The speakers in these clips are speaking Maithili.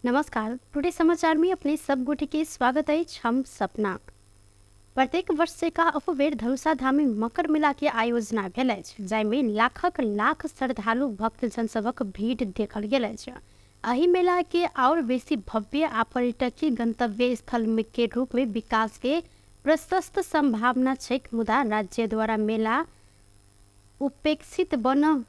नमस्कार, टुडे समाचार में अपने सब गोटे के स्वागत अछि। हम सपना। प्रत्येक वर्ष से का अहू बेर धनुषा धाम में मकर मेला के आयोजना भेल अछि, जाहिमे लाखक लाख श्रद्धालु भक्तजन सभक भीड़ देखल गेल अछि। एहि मेला के आओर बेसी भव्य आ पर्यटकीय गंतव्य स्थल में के रूप में विकास के प्रशस्त संभावना छैक, मुदा राज्य द्वारा मेला उपेक्षित बन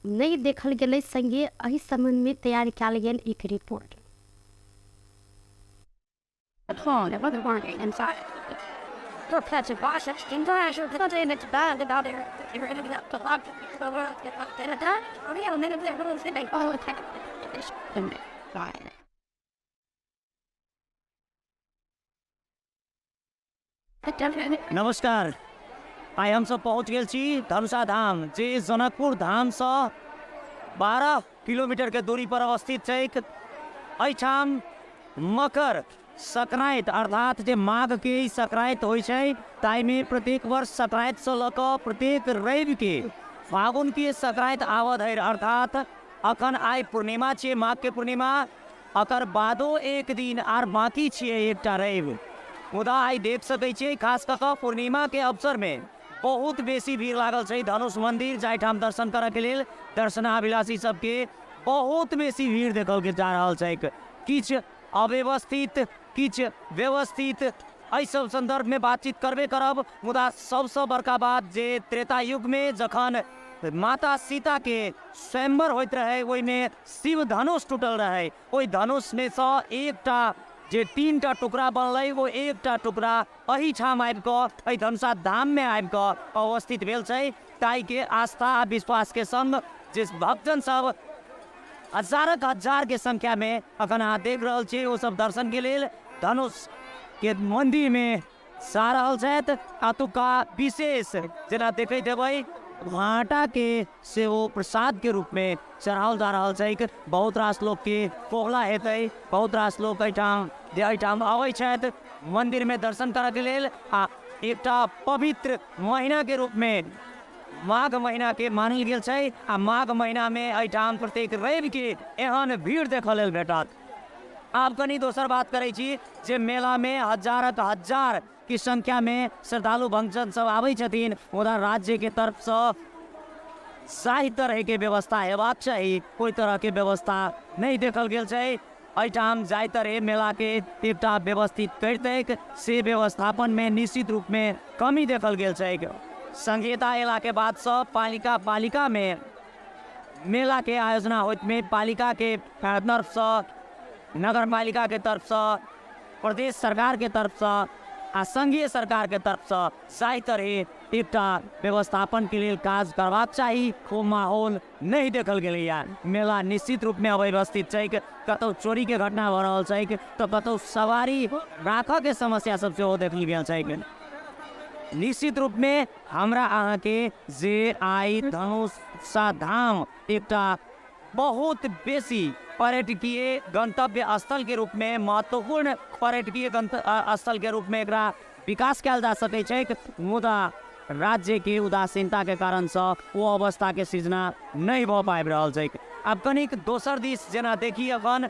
नहि देखल गेलै। संगे एहि संबंध में तैयार कयल गेल एक रिपोर्ट। नमस्कार, आइ हमसब पहुँच गेल छी धनुषा धाम, जे जनकपुर धामसँ 12 किलोमीटरके दूरी पर अवस्थित छैक। एहिठाम मकर संक्रांति अर्थात जे माघके संक्रांति होइ छै ताहिमे प्रत्येक वर्ष संक्रांतिसँ लऽ कऽ प्रत्येक रविके फागुनके संक्रांति आबऽ धरि, अर्थात अखन आइ पूर्णिमा छियै, माघके पूर्णिमा, अकर बादो एक दिन आर बाकी छियै एकटा रवि। मुदा आइ देख सकै छियै खास कऽ कऽ पूर्णिमाके अवसरमे बहुत बेसी भीड़ लागल छै धनुष मन्दिर, जाहिठाम दर्शन करऽके लेल दर्शनाभिलाषी सबके बहुत बेसी भीड़ देखल जा रहल छैक। किछु अव्यवस्थित, किछु व्यवस्थित, एहि सब सन्दर्भमे बातचीत करबे करब। मुदा सबसँ बड़का बात जे त्रेता युगमे जखन माता सीताके स्वयंवर होइत रहै ओहिमे शिव धनुष टूटल रहै, ओहि धनुषमे सँ एकटा जे 3टा टुकड़ा बनलै ओ एकटा टुकड़ा एहिठाम आबि कऽ एहि धनुषा धाममे आबि कऽ अवस्थित भेल छै। ताहिके आस्था आ विश्वासके सङ्ग जे भक्तजन सब हजारक हजारके संख्यामे अखन अहाँ देख रहल छियै ओ सब दर्शनके लेल धनुषके मन्दिरमे जा रहल छथि। एतुका विशेष जेना देखैत हेबै भाँटाके सेहो प्रसादके रूपमे चढ़ाओल जा रहल छैक। बहुत रास लोकके कोहला हेतै, बहुत रास लोक एहिठाम जे एहिठाम अबै छथि मन्दिरमे दर्शन करऽके लेल आ एकटा पवित्र महीनाके रूपमे माघ महीनाके मानल गेल छै आ माघ महीनामे एहिठाम प्रत्येक रविके एहन भीड़ देखऽ लेल भेटत। आब कनि दोसर बात करै छी जे मेलामे हजारक हजारके संख्यामे श्रद्धालु भक्तजन सब आबै छथिन, मुदा राज्यके तरफसँ जाहि तरहके व्यवस्था हेबाक चाही ओहि तरहके व्यवस्था नहि देखल गेल छै। एहिठाम जाहि तरहे मेलाके एकटा व्यवस्थित करितैक से व्यवस्थापनमे निश्चित रूपमे कमी देखल गेल छैक। संघीयता अयलाके बादसँ पालिका पालिकामे मेलाके आयोजना होइतमे पालिकाके तरफसँ, नगरपालिकाके तरफसँ, प्रदेश सरकारके तरफसँ आ संघीय सरकारके तरफसँ जाहि तरहे एकटा व्यवस्थापनके लेल काज करबाक चाही ओ माहौल नहि देखल गेलैए। मेला निश्चित रूपमे अव्यवस्थित छैक, कतहु चोरीके घटना भऽ रहल छैक तऽ कतहु सवारी राखऽके समस्या सब सेहो देखल गेल छैक। निश्चित रूपमे हमरा अहाँके जे आइ धनुषा धाम एकटा बहुत बेसी पर्यटकीय गन्तव्य स्थलके रूपमे, महत्वपूर्ण पर्यटकीय स्थलके रूपमे एकरा विकास कयल जा सकैत छैक, मुदा राज्यके उदासीनताके कारणसँ ओ अवस्थाके सृजना नहि भऽ पाबि रहल छैक। आब कनिक दोसर दिस जेना देखी अखन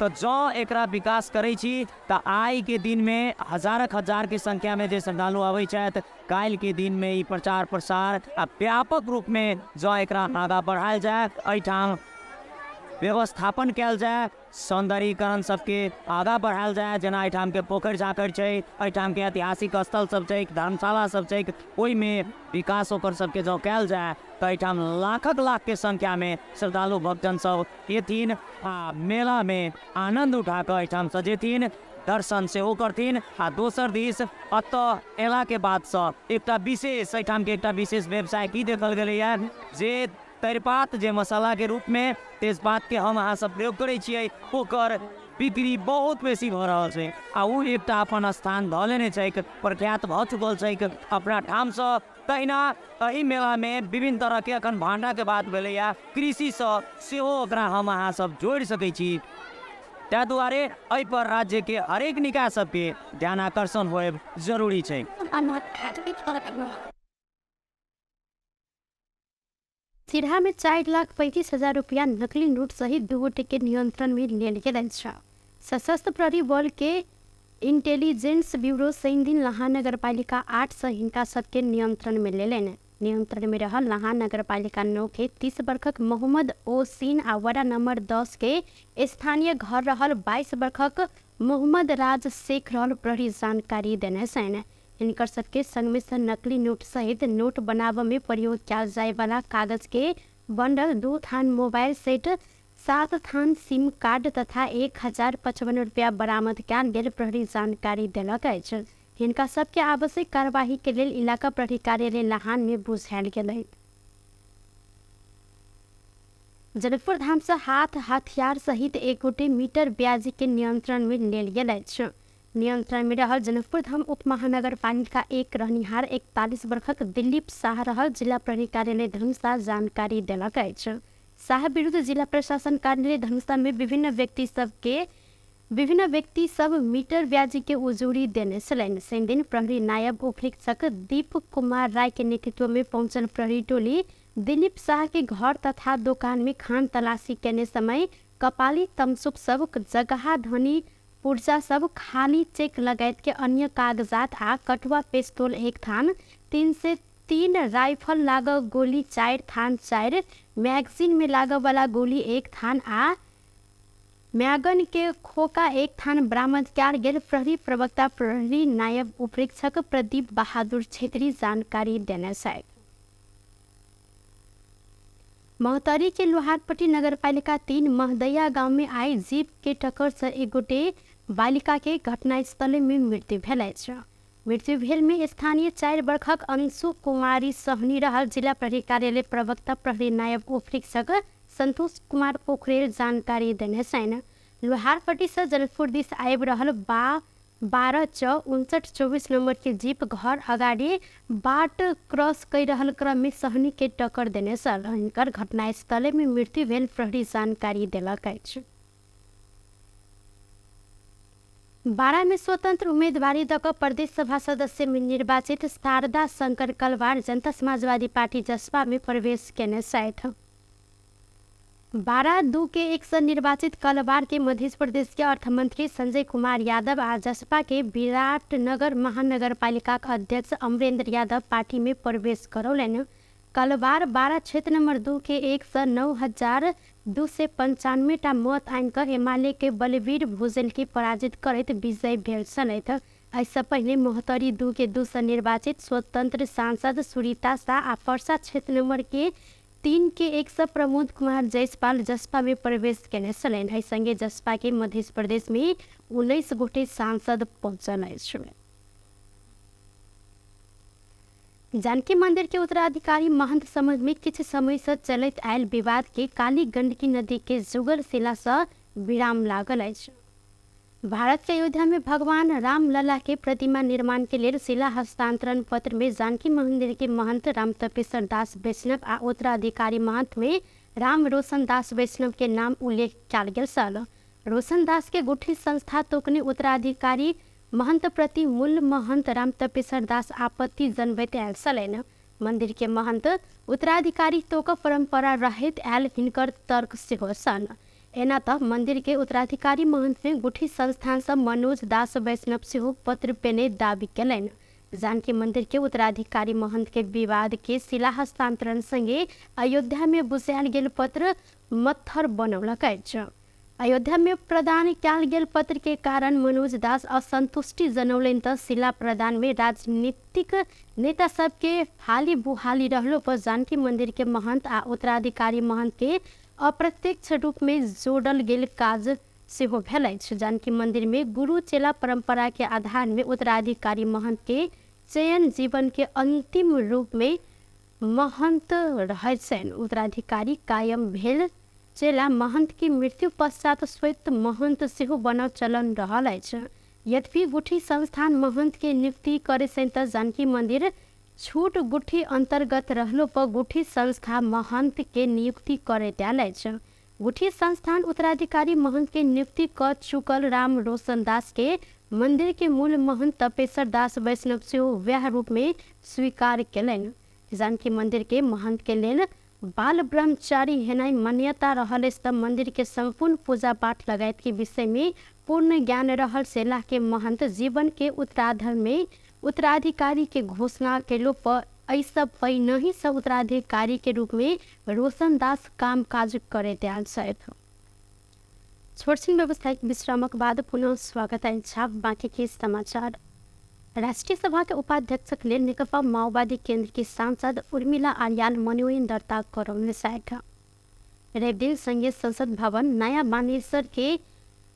तऽ जँ एकरा विकास करै छी तऽ आइके दिनमे हजारक हजारके संख्यामे जे श्रद्धालु अबै छथि, काल्हिके दिनमे ई प्रचार प्रसार आ व्यापक रूपमे जँ एकरा आगाँ बढ़ायल जाय, एहिठाम व्यवस्थापन कयल जाय, सौन्दर्यीकरण सबके आगाँ बढ़ायल जाय, जेना एहिठामके पोखरि झाँखरि छै, एहिठामके ऐतिहासिक स्थल सब छै, धर्मशाला सब छै, ओहिमे विकास ओकर सबके जँ कयल जाय तऽ एहिठाम लाखक लाखके संख्यामे श्रद्धालु भक्तजन सब एथिन आ मेलामे आनन्द उठा कऽ एहिठामसँ जेथिन, दर्शन सेहो करथिन। आ दोसर दिस एतऽ अयलाके बादसँ एकटा विशेष एहिठामके एकटा विशेष व्यवसाय की देखल गेलैए जे तरिपात जे मसालाके रूपमे तेजपातके हम अहाँ सब प्रयोग करै छियै ओकर बिक्री बहुत बेसी भऽ रहल छै आ ओ एकटा अपन स्थान धऽ लेने छैक, प्रख्यात भऽ चुकल छैक अपना ठामसँ। तहिना एहि मेलामे विभिन्न तरहके अखन भाण्डाके बात भेलैए, कृषिसँ सेहो ओकरा हम अहाँ सब जोड़ि सकै छी। ताहि दुआरे एहिपर राज्यके हरेक निकाय सबके ध्यान आकर्षण होयब जरूरी छै। सिरहा में 4,35,000 रुपया नकली नोट सहित 2 गोटे के नियंत्रण में लेल गेल अछि। सशस्त्र प्रहरी बल के इंटेलिजेंस ब्यूरो शनिदिन लहान नगरपालिका 8 से हिनका सबके नियंत्रण में लेलनि। नियंत्रण में रहल लहान नगरपालिका 9 के 30 वर्षक मोहम्मद ओसीन आ वडा नंबर 10 के स्थानीय घर रहल 22 वर्षक मोहम्मद राज शेख रहल प्रहरी जानकारी देने छनि। हिनकर सबके संग में से नकली नोट सहित नोट बनाबऽ में प्रयोग कयल जाय वाला कागज के बंडल, 2 थान मोबाइल सेट, 7 थान सिम कार्ड तथा 1055 रुपया बरामद कयल गेल प्रहरी जानकारी देलक अछि। हिनका सबके आवश्यक कार्यवाही के लेल इलाका प्रहरी कार्यालय लहान में बुझायल गेलै। जनकपुर धाम से हाथ हथियार सहित 1 गोटे मीटर ब्याजी के नियंत्रण में लेल गेल अछि। नियंत्रण में रहल जनकपुर धाम उप महानगरपालिका 1 रहनिहार 41 वर्षक दिलीप शाह रहल जिला प्रहरी कार्यालय धनुषा जानकारी देलक अछि। शाह विरुद्ध जिला प्रशासन कार्यालय धनुषा में विभिन्न व्यक्ति सब मीटर ब्याजी के उजूरी देने छलनि। शनिदिन प्रहरी नायब उपरीक्षक दीप कुमार राय के नेतृत्व में पहुंचल प्रहरी टोली दिलीप शाह के घर तथा दोकान में खान तलाशी केने समय कपाली तमसुक सब जगहा धनी पुर्जा सब खाली चेक लगायत के अन्य कागजात आ कटुआ पिस्तौल 1 थान, 303 राइफल लाग गोली 4 थान 4 मैगजीन में लागऽ वाला गोली 1 थान आ म्यागन के खोका 1 थान बरामद कयल गेल प्रहरी प्रवक्ता प्रहरी नायब उपरीक्षक प्रदीप बहादुर छेत्री जानकारी देने छथि। महोत्तरी के लोहारपट्टी नगरपालिका 3 महदैया गांव में आई जीप के टक्कर से 1 गोटे बालिका के घटनास्थल में मृत्यु भेल अछि। मृत्यु भेल में स्थानीय 4 वर्षक अंशु कुमारी सहनी रहल जिला प्रहरी कार्यालय प्रवक्ता प्रहरी नायब उपरीक्षक संतोष कुमार पोखरेल जानकारी देने छनि। लोहारपट्टी से जनकपुर दिस आबि रहल 12 च 59 24 नंबर के जीप घर अगाडि बाट क्रॉस कर रहल क्रम में सहनी के टक्कर देने छल। हिनकर घटनास्थल में मृत्यु भेल प्रहरी जानकारी देलक अछि। 12 में स्वतंत्र उम्मीदवारी दऽ कऽ प्रदेश सभा सदस्य में निर्वाचित शारदा शंकर कलवार जनता समाजवादी पार्टी जसपा में प्रवेश केने छथि। 12-2 के 1 से निर्वाचित कलवार के मध्य प्रदेश के अर्थमंत्री संजय कुमार यादव आ जसपा के विराटनगर महानगरपालिका के अध्यक्ष अमरेंद्र यादव पार्टी में प्रवेश करौलनि। कलवार 12 क्षेत्र नंबर 2 के 1 से 9,295 टा मत आनि कऽ एमाले के बलवीर भोजल के पराजित करैत विजयी भेल छलथि। एहिसँ पहिने महोत्तरी 2 के 2 से निर्वाचित स्वतंत्र सांसद सुरीता शाह आ परसा क्षेत्र नंबर के 3 के 1 से प्रमोद कुमार जायसवाल जसपा में प्रवेश केने छलनि। एहि संगे जसपा के मध्य प्रदेश में 19 गोटे सांसद पहुंचल अछि। जानकी मंदिर के उत्तराधिकारी महंत समाज में किछु समय से चलैत आयल विवाद के काली गंडकी नदी के जुगल शिला से विराम लागल अछि। भारत के अयोध्या में भगवान रामलला के प्रतिमा निर्माण के लेल शिला हस्तांतरण पत्र में जानकी मंदिर के महंत राम तपेश्वर दास वैष्णव आ उत्तराधिकारी महंत में राम रोशन दास वैष्णव के नाम उल्लेख कयल गेल छल। रोशन दास के गुठी संस्था तोकने उत्तराधिकारी महंत प्रति मूल महंत राम तपेश्वर दास आपत्ति जनबैत आयल छलनि। मंदिर के महंत उत्तराधिकारी तोक परंपरा रहैत आयल हिनकर तर्क सेहो छल। एना तऽ मंदिर के उत्तराधिकारी महंत में गुठी संस्थान से मनोज दास वैष्णव सेहो पत्र पेने दावी केलनि। जानकी मंदिर के उत्तराधिकारी महंत के विवाद के शिला हस्तांतरण संगे अयोध्या में बुझायल गेल पत्र मत्थर बनौलक अछि। अयोध्या में प्रदान कयल गेल पत्र के कारण मनोज दास असंतुष्टि जनौलनि तऽ शिला प्रदान में राजनीतिक नेता सबके हाली बुहाली रहलो पर जानकी मंदिर के महंत आ उत्तराधिकारी महंत के अप्रत्यक्ष रूप में जोड़ल गेल काज सेहो भेल अछि। जानकी मंदिर में गुरु चेला परंपरा के आधार में उत्तराधिकारी महंत के चयन जीवन के अंतिम रूप में महंत रहैत छनि। उत्तराधिकारी कायम भेल चेला महंत के मृत्यु पश्चात श्वेत महंत सेहो बनल चलन रहल अछि। यद्यपि गुठी संस्थान महंत के नियुक्ति करे तऽ जानकी मंदिर छूट गुठी अंतर्गत रहलो पर गुठी संस्था महंत के नियुक्ति करैत आयल अछि। गुठी संस्थान उत्तराधिकारी महंत के नियुक्ति क चुकल राम रोशन दास के मंदिर के मूल महंत तपेश्वर दास वैष्णव सेहो वएह रूप में स्वीकार केलनि। जानकी मंदिर के महंत के लेल बाल ब्रह्मचारी हेनाइ मान्यता रहल अछि त मंदिर के संपूर्ण पूजा पाठ लगायत के विषय में पूर्ण ज्ञान रहल सेला के महंत जीवन के उत्तराधर में उत्तराधिकारी के घोषणा केलो पर एहि पहिनहि से उत्तराधिकारी के रूप में रोशन दास काम काज करैत आयल छथि। छोटछिन व्यावसायिक विश्रामक बाद पुनः स्वागत अछि बाँकी के समाचार। राष्ट्रिय सभा के उपाध्यक्षक लेल नेकपा माओवादी केंद्र के सांसद उर्मिला आर्याल मनोनयन दर्ता करौने छथि। रविदिन संघीय संसद भवन नया बानेश्वर के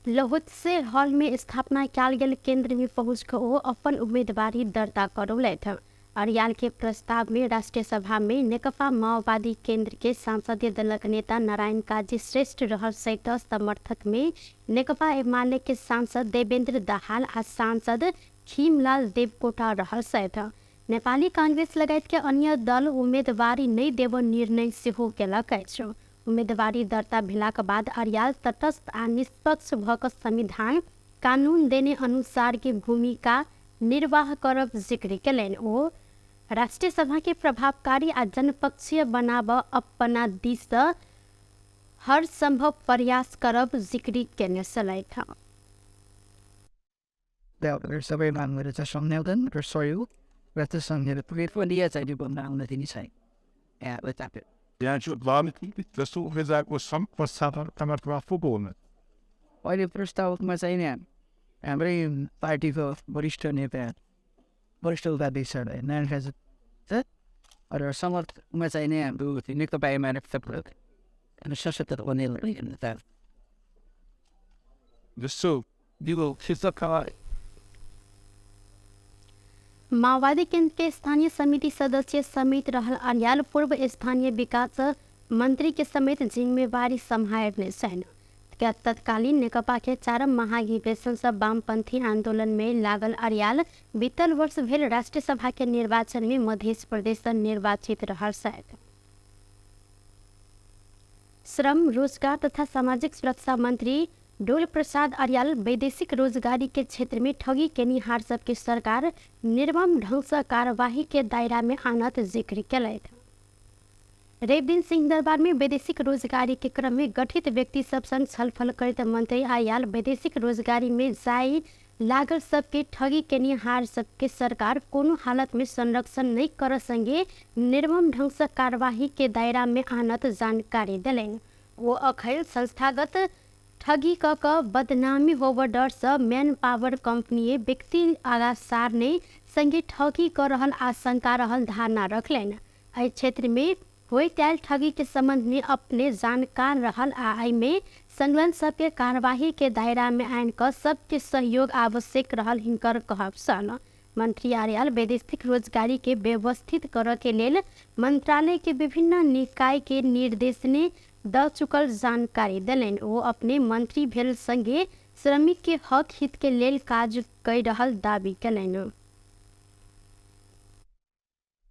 लहोत्से हॉल में स्थापना कयल गेल केंद्र में पहुँच कऽ ओ अपन उम्मीदवारी दर्ता करौलथि। अर्याल के प्रस्ताव में राष्ट्रिय सभा में नेकपा माओवादी केंद्र के सांसदीय दलक नेता नारायण काजी श्रेष्ठ रहल सहित समर्थक में नेकपा एमाले के सांसद देवेंद्र दाहाल आ सांसद खीमलाल देवकोटा रहल सहित नेपाली कांग्रेस लगायत के अन्य दल उम्मीदवारी नहि देब निर्णय सेहो केलक अछि। उम्मीदवारी दर्ता भेलाक बाद अर्याल तटस्थ आ निष्पक्ष भऽ कऽ संविधान कानून देने अनुसार के भूमिका निर्वाह करब जिक्र केलनि। ओ राष्ट्रिय सभा के प्रभावकारी आ जनपक्षीय बनाब अपना दिस हर संभव प्रयास करब जिक्र केने छलथि। सबै मागहरू चाहिँ सम्झाउँदैन र सहयोग र त्यो सम्झेर पुगे चाहिँ बन्द आउन दिने छैन। अहिले प्रस्तावकमा चाहिँ नि हाम्रै पार्टीको वरिष्ठ नेता वरिष्ठ उपाध्यक्ष नारायण काजी छ र समर्थकमा चाहिँ नि हाम्रो नेकपा एमाले सशक्त बनेर माओवादी केंद्र के स्थानीय समिति सदस्य समेत रहल अर्याल पूर्व स्थानीय विकास मंत्री के समेत जिम्मेवारी सम्हारने छनि। तत्कालीन नेकपा के चारम महाधिवेशन से वामपंथी आंदोलन में लागल अर्याल बीतल वर्ष भेल राष्ट्रिय सभा के निर्वाचन में मध्य प्रदेश से निर्वाचित रहल छथि। श्रम रोजगार तथा सामाजिक सुरक्षा मंत्री डोल प्रसाद अर्याल वैदेशिक रोजगारी के क्षेत्र में ठगी केनिहार सबके सरकार निर्मम ढंग से कार्यवाही के दायरा में आनत जिक्र केलथि। रविदिन सिंहदरबार में वैदेशिक रोजगारी के क्रम में गठित व्यक्ति सब संग छलफल करैत मंत्री आयाल वैदेशिक रोजगारी में जाय लागल सबके ठगी केनिहार सबके सरकार कोनो हालत में संरक्षण नहीं कर संगे निर्मम ढंग से कार्यवाही के दायरा में आनत जानकारी देलनि। वो अखैल संस्थागत ठगी क क बदनामी होब डर से मैन पावर कंपनी व्यक्ति आगा सारने संगे ठगी कर रहल आशंका रहल धारणा रखलनि। एहि क्षेत्र में होइत आयल ठगी के संबंध में अपने जानकार रहल आ एहिमे संलग्न सबके कार्यवाही के दायरा में आनि कऽ सबके सहयोग आवश्यक रहल हिनकर कहब छल। मंत्री आर्याल वैदेशिक रोजगारी के व्यवस्थित करऽ के लेल मंत्रालय के विभिन्न निकाय के निर्देशने द चुकल जानकारी देलनि। ओ अपने मंत्री भेल संगे श्रमिक के हक हित के लेल काज कर रहल दावी केलनि।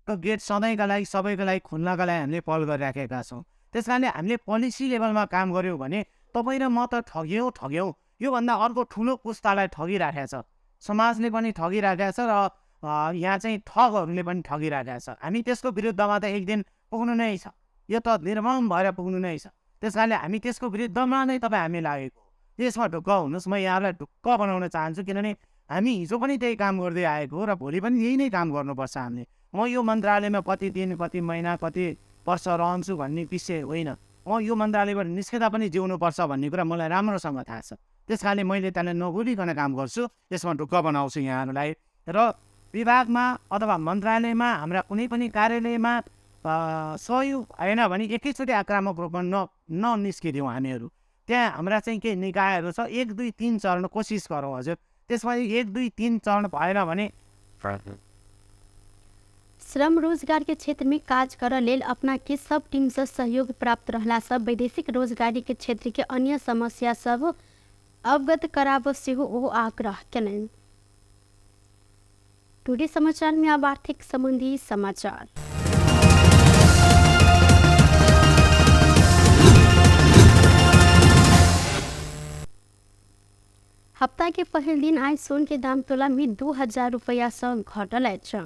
गेट सधैँका लागि सबैका लागि खोल्नका लागि हामीले पहल गरिराखेका छौँ। त्यस कारणले हामीले पोलिसी लेभलमा काम गऱ्यौँ भने तपाईँ र म त ठग्यौँ ठग्यौँ, योभन्दा अर्को ठुलो पुस्तालाई ठगिराखेको छ, समाजले पनि ठगिराखेको छ र यहाँ चाहिँ ठगहरूले पनि ठगिराखेको छ। हामी त्यसको विरुद्धमा त एक दिन पुग्नु नै छ, यो त निर्मम भएर पुग्नु नै छ। त्यस कारणले हामी त्यसको विरुद्धमा नै तपाईँ हामी लागेको हो। त्यसमा ढुक्क हुनुहोस्, म यहाँलाई ढुक्क बनाउन चाहन्छु, किनभने हामी हिजो पनि त्यही काम गर्दै आएको हो र भोलि पनि यही नै काम गर्नुपर्छ हामीले। म यो मन्त्रालयमा कति दिन कति महिना कति वर्ष रहन्छु भन्ने विषय होइन, म यो मन्त्रालयबाट निस्किँदा पनि जिउनुपर्छ भन्ने कुरा मलाई राम्रोसँग थाहा छ। त्यस कारणले मैले त्यसलाई नभुलिकन काम गर्छु, यसमा ढुक्क बनाउँछु यहाँहरूलाई। र विभागमा अथवा मन्त्रालयमा हाम्रा कुनै पनि कार्यालयमा सहयोग भएन भने एकैचोटि आक्रामक रूपमा ननिस्किदिउँ हामीहरू। त्यहाँ हाम्रा चाहिँ केही निकायहरू छ, 1 2 3 चरण कोसिस गरौँ हजुर, त्यसमा 1 2 3 चरण भएन भने श्रम रोजगार के क्षेत्र में काज कर लेल अपना के सब टीम से सहयोग प्राप्त रहला सब वैदेशिक रोजगारी के क्षेत्र के अन्य समस्या सब अवगत कराब सेहो ओ आग्रह केलनि। टुडे समाचार में अब आर्थिक संबंधी समाचार। हप्ता के पहिल दिन आज सोन के दाम तोला में 2000 रुपया से घटल अछि।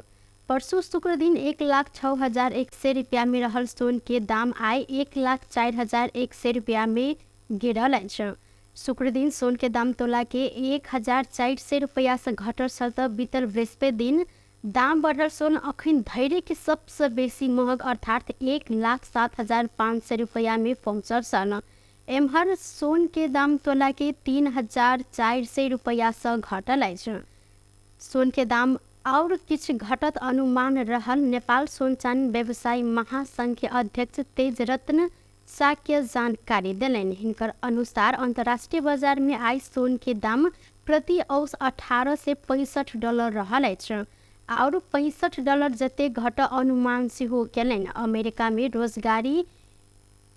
परसू शुक्र दिन 1,06,100 रुपया में रहल सोन के दाम आइ 1,04,100 रुपया में गिरल अछि। शुक्र दिन सोन के दाम तोला के 1,400 रुपया से घटल छल त बीतल बृहस्पति दिन दाम बढ़ल सोन अखन धैर्य के सबसे बेसी महग अर्थात 1,07,500 रुपया में पहुँचल छल। एम्हर सोन के दाम तोला के 3,400 रुपया से घटल अछि। सोन के दाम और किछु घटत अनुमान रहल नेपाल सोन चानी व्यवसायी महासंघ के अध्यक्ष तेजरत्न साक्य जानकारी देलनि। हिनकर अनुसार अंतर्राष्ट्रीय बाजार में आइ सोन के दाम प्रति औस 1865 डॉलर रहल अछि और 65 डॉलर जते घट अनुमान सेहो केलनि। अमेरिका में रोजगारी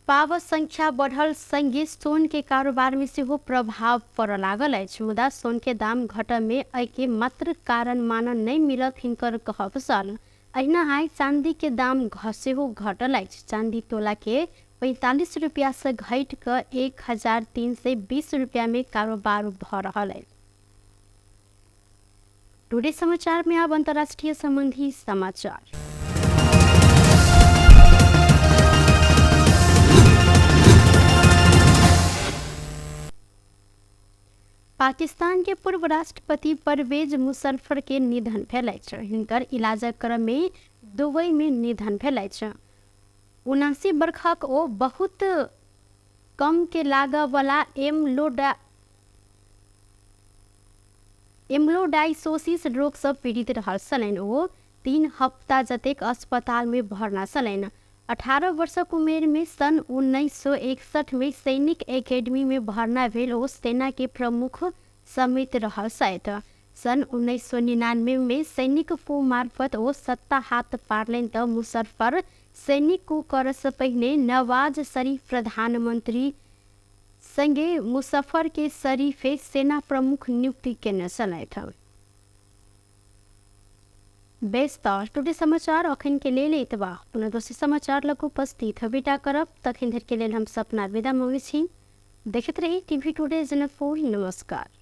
पाव संख्या बढ़ल संगे सोन के कारोबार में सेहो प्रभाव पड़ऽ लागल अछि। मुदा सोन के दाम घटऽ में एहिके मात्र कारण मानल नहि मिलत हिनकर कहब छल। अहिना आइ चांदी के दाम सेहो घटल अछि। चांदी तोला के 45 रुपया से घटि कऽ 1,320 रुपया में कारोबार भऽ रहल अछि। टुडे समाचार में अब अंतर्राष्ट्रीय संबंधी समाचार। पाकिस्तान के पूर्व राष्ट्रपति परवेज मुशर्रफ के निधन भेल अछि। हिनकर इलाजक क्रम में दुबई में निधन भेल अछि। 79 वर्षक ओ बहुत कम के लागऽ वाला एम्लोडाइसोसिस रोग सँ पीड़ित रहल छलनि। ओ 3 हप्ता जतेक अस्पताल में भर्ना छलनि। 18 वर्षक उमेर में सन् 1961 में सैनिक एकेडमी में भर्ना भेल ओ सेना के प्रमुख समेत रहल छथि। सन् 1999 में सैनिक को मार्फत ओ सत्ता हाथ पारलनि त मुशर्रफ सैनिक को करऽ से पहिने नवाज शरीफ प्रधानमंत्री संगे मुशर्रफ के शरीफे सेना प्रमुख नियुक्ति केने छलथि। बेस त टुडे समाचार अखन के लेल एतबा। पुनः दोसर समाचार लग उपस्थित होबेटा करब। तखन धरि के लेल हम सपना विदा मांगै छी। देखैत रही टीवी टुडे जनकपुर। नमस्कार।